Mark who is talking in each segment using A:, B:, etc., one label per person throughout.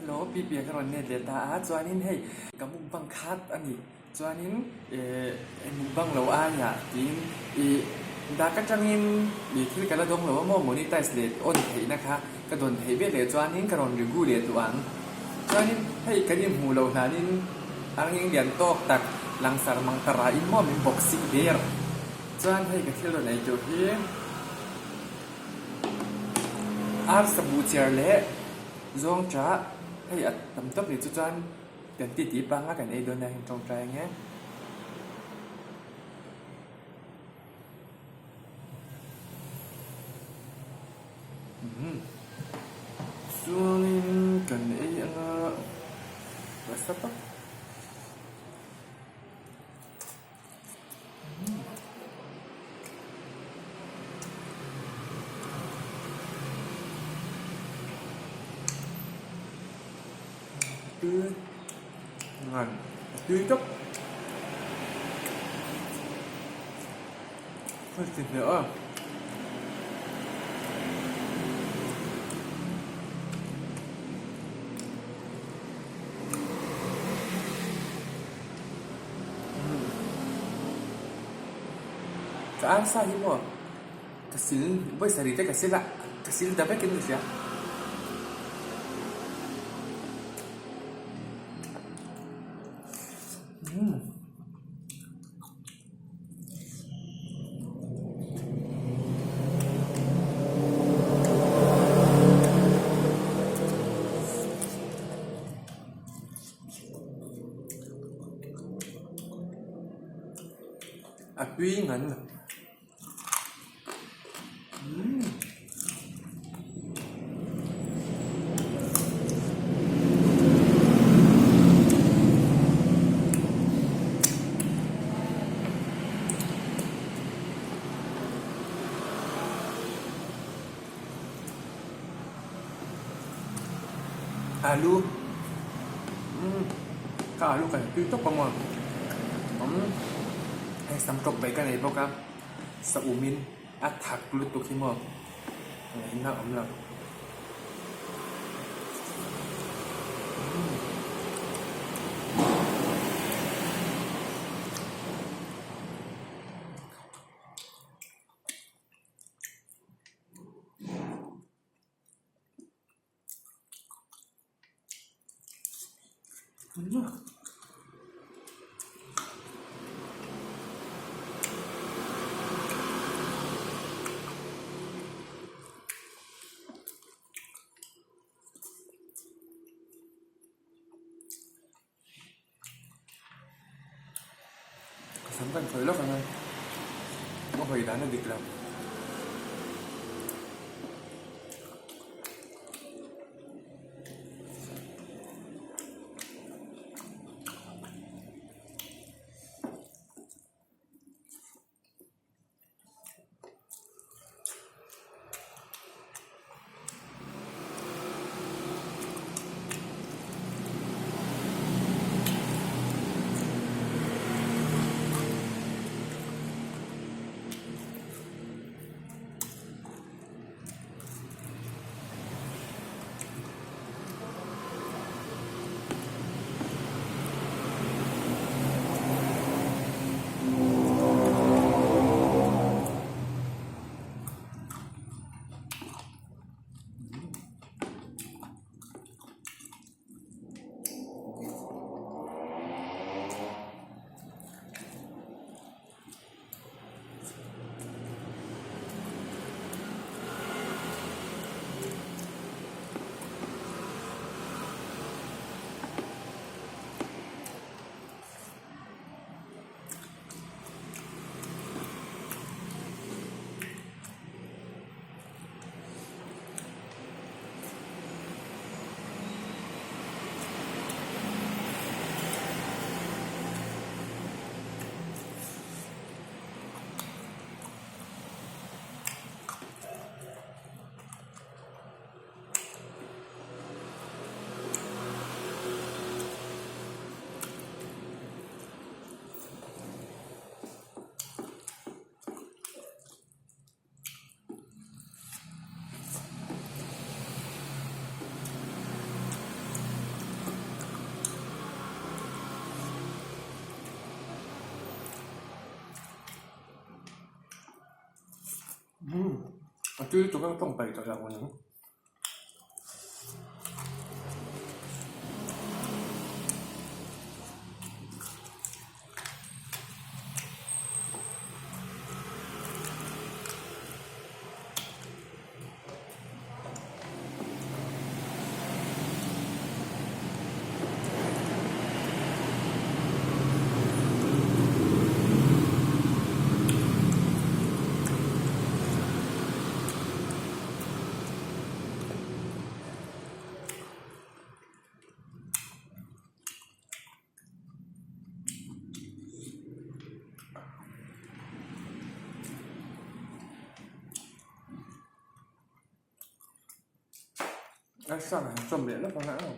A: Hello pi pian ka rawn net leh ta a chuanin hei ka mukbang khat a ni chuanin eh mukbang lo aiah tiin ih dak atangin ih thil ka la dawng lo a maw monetize leh on theihna kha ka dawn theih vel leh chuanin ka rawn regu leh duh ang chuanin hei kan inhmuh loh hlanin a ngeng lian tawk tak langsar mang ta rahin maw min bawk sik der chuan hei ka thil rawn ei tur hi arsa buhchiar leh. Zawng chah, hei a tam tawp ni chu chuan kan ti tih panga kan ei dawn nia heng tawngtai ang e. Umm chuanin kan ei anga rasa tak. Tui ngan a tui tawp hei ti hliah a. Ka arsa hi maw ka sil vawi sarih te ka sil a ka sil ta vekin ka hria. A tui ngan umm Alu umm ka alu kan tui tawp a maw umm hei sam tawk daih ka nei bawk a sa um in a thak lutuk hi maw ngaihna a awm lo. Ka sam kan sawi lawk ang a, a hawi dan a dik lo. tui lutuk a ka tawng paih tawh lo ang. A sang han chawm leh lawk ang a aw.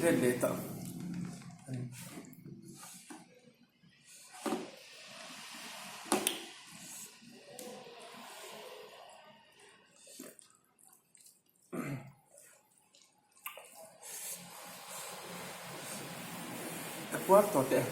A: Let leh tawh. Ka puar tawh teh.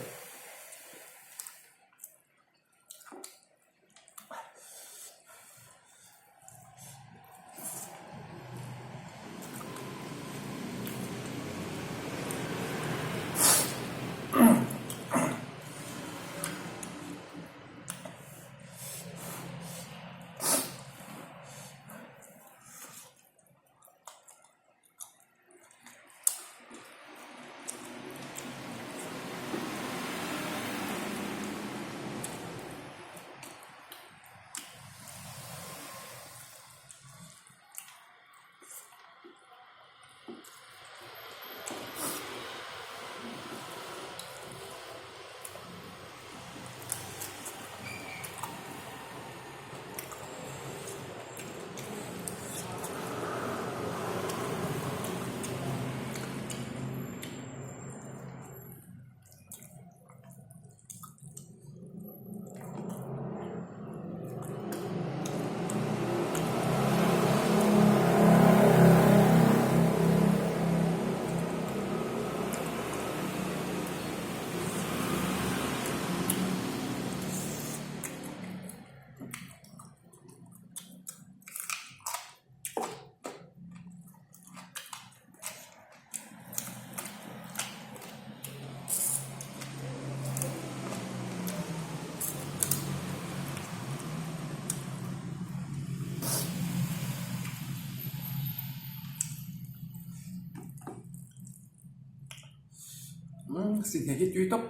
A: Sihne hi tui tawp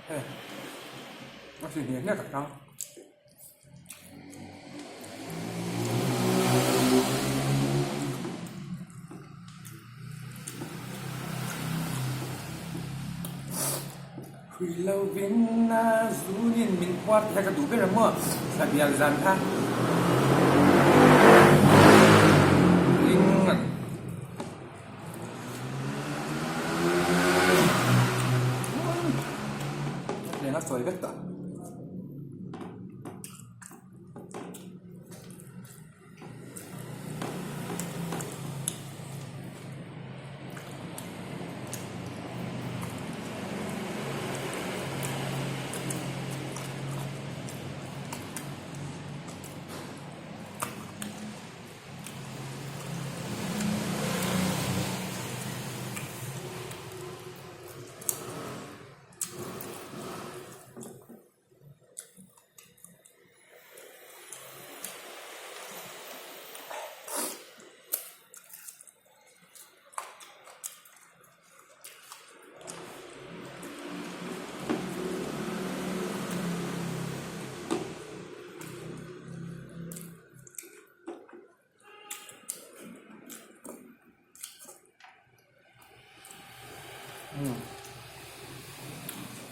A: hei a sihne hle tak ang. Hui lo vin a zunin min puar tih kha ka duh ber ang maw thla bial zan kha ling Leng a sawi vek tawh.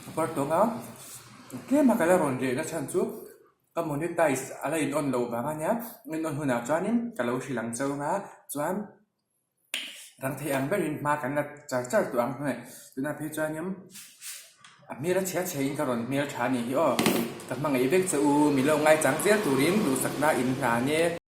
A: A par tawng a tlem a ka la rawn reh na chhan chu ka monetize a la in on loh vang a nia in on hunah chuanin ka lo hrilh ang chauh ang a chuan rang thei ang berin hma kan la char char tawh ang hnuai tunah phei chuanin. A hmel a chhia chhe in ka rawn hmel tha a nih hi aw. Ka hmangaih vek che u, mi lo ngaichang zel turin duhsakna in hlan e.